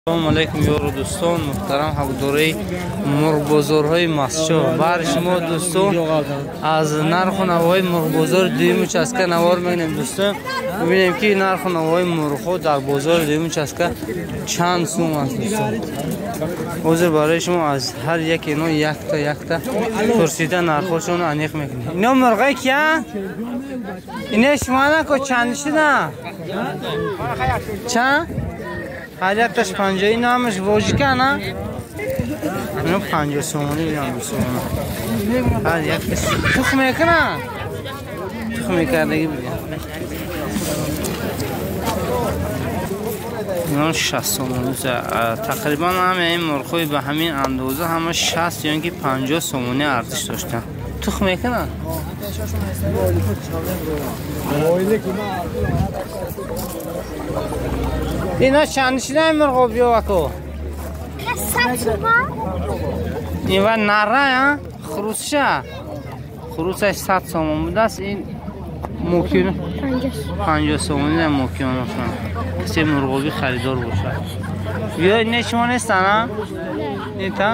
Салом алейкум, ёру дӯстон, муҳтарам ҳавдораи мурғбозорҳои Мастчоҳ. Баҳри шумо, дӯстон, аз нарху навоҳои мурғбозори дуюм участка навор мегирем, дӯстон. Бибинем, ки нарху навоҳои мурғҳо дар бозори дуюм участка чанд сум аст, дӯстон. Ҳозир барои шумо аз ҳар яке ино якта якта пурсида нархҳошонро аниқ мекунем. Ино мурғаи кия? Ине шумо нако чанд шуда? Чанд? Ҳар якташ 50, ин ҳамаш вожика на? Ино 50 сомонӣ бинам, дӯстон. Ҳар якташ тухм мекунад? Тухм мекардагӣ бигам. Ино 60 сомонӣ. Тақрибан ҳама ин мурғҳои ба ҳамин андоза ҳама 60 ё ки 50 сомонӣ арзиш доштанд. Тухм мекунад? Ино чанд шуда ин мурғо биёвако? Ин ва нара, хурусша. Хурусаш 100 сомон будааст, ин мукин 50 сомонӣ мукиношон. Касе мурғоби харидор бошад. Биё, не шумо нестан, а? Ин та?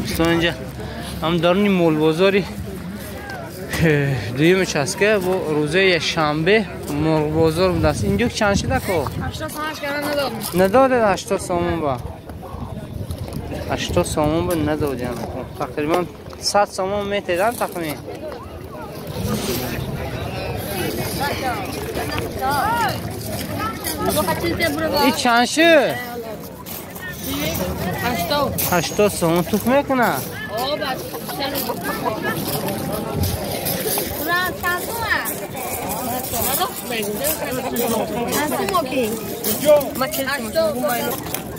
Дӯстон, инҷа ҳам даруни молбозори дуюм участка бо рӯзаи якшанбе мурғбозор будааст. Инҷо чанд шуда ко? Надодед 80 сомон ба. 80 сомон ба надодем. Тақрибан 100 сомон метедан тахмин. И чанд шуд? 80 сомон. Тухм мекунад?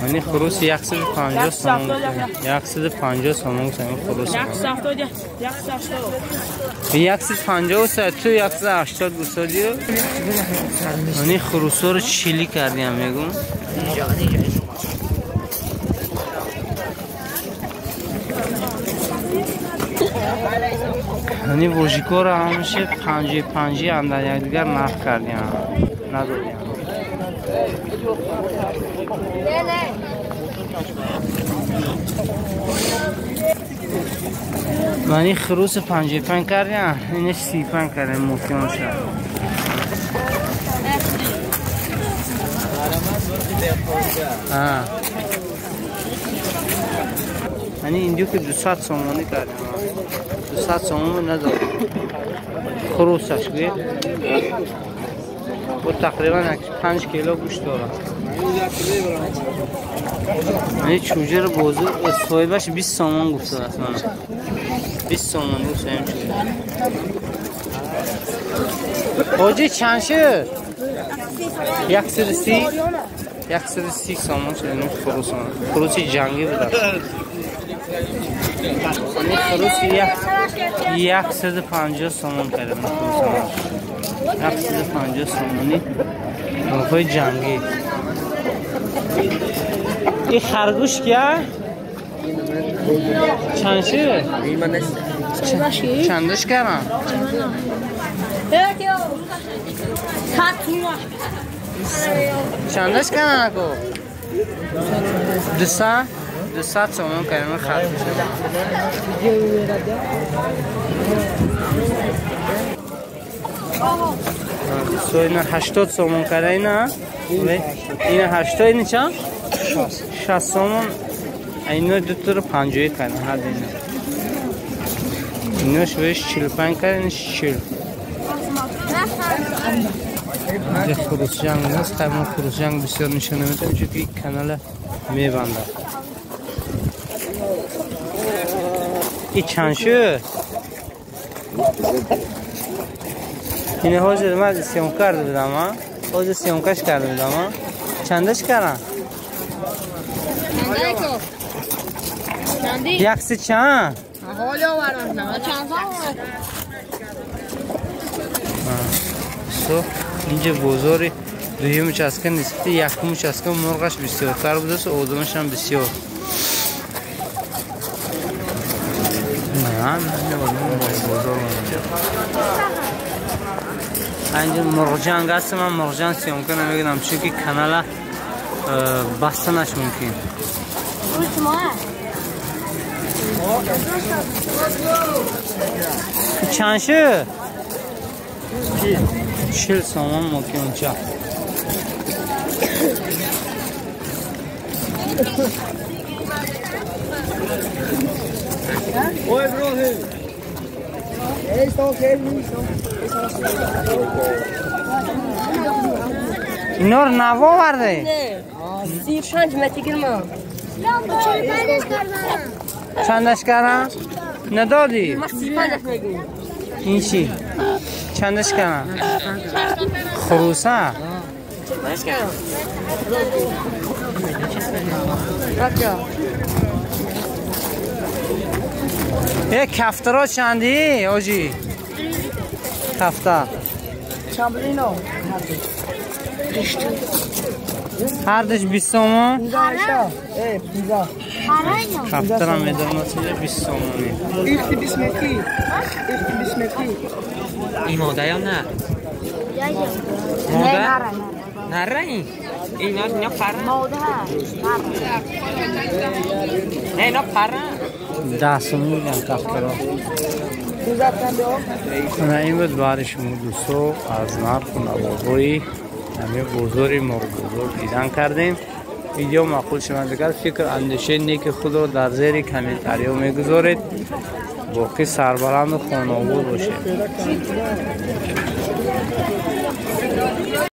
Мани хурус 150 сомон. 150 сомон ин хурус. 150 ту 180 гусодӣ. Мани хурусоро чили кардиам мегум. Ани вожикоро ҳамаша 55 андар якдигар нарх кардиам. Надодиам. Мани хурус 55 кардиам, ина 35 кардиам мукионша. Ани индюки 200 сомонӣ кардиам. 200 сомон надод. Хурусаш гӯед. Бо тақрибан 5 кило гӯшт дорад. Ани чӯҷаро бозу соҳибаш 20 сомон гуфтааст мана. 20 сомон гуфтаем чӯҷа. Ҳоҷӣ чанд шуд? 130 130 сомон шуд ин хурус. Хуруси ҷангӣ будааст. Хурус 150 сомон кардам. 150 сомонӣ мурғҳои ҷангӣ. Ин харгӯш кия? Чанд шуд? Чандаш кардам? Чандаш кардам ако? 200? 200 сомон кардам харгӯш. Ина 80 сомон карда, ина? Ина 80, ина чанд? 60 сомон. Ино дутаро 50 карда, ҳар ина. Инош веш 45 карда, ина 40. Инҷа хурусҷанг нест, хай мо хурусҷанг бисёр нишон намедиҳем, чунки канала мебандад. И чанд шуд? Ина ҳозир ман съёмка карда будам, а? Ҳозир съёмкаш карда будам, а? Чандаш кардам? Якси чанд? Инҷа бозори дуюм участка нисбати якум участка мурғаш бисёртар будааст, одамаш ҳам бисёр. На, бозор. Инҷа мурғҷанг аст, ман мурғҷанг съёмка намекунам, чунки канала баста мумкин. Чанд шуд? 40 сомон мокионча. اینا رو نوا آورده؟ 35 متر گرم. چندش کردم؟ ندادی؟ این چی؟ چندش کردم؟ خروسه؟ یک کفترا چندی آجی؟ کفتر هر دش 20 تومان. کفتر هم میدونم چیزه 20 تومانی. این ماده یا نه؟ ماده؟ نره این؟ اینا پرن؟ نه اینا پرن. 10 تومانی میگم کفترها. این بود برای شما دوستو از نرخ و نواهای همه بازار مرغ بازار دیدن کردیم. ویدیو معقول شما دیگر فکر اندیشه نیک خود را در زیر کامنتاریو میگذارید. باقی سربلند و خانواد باشید.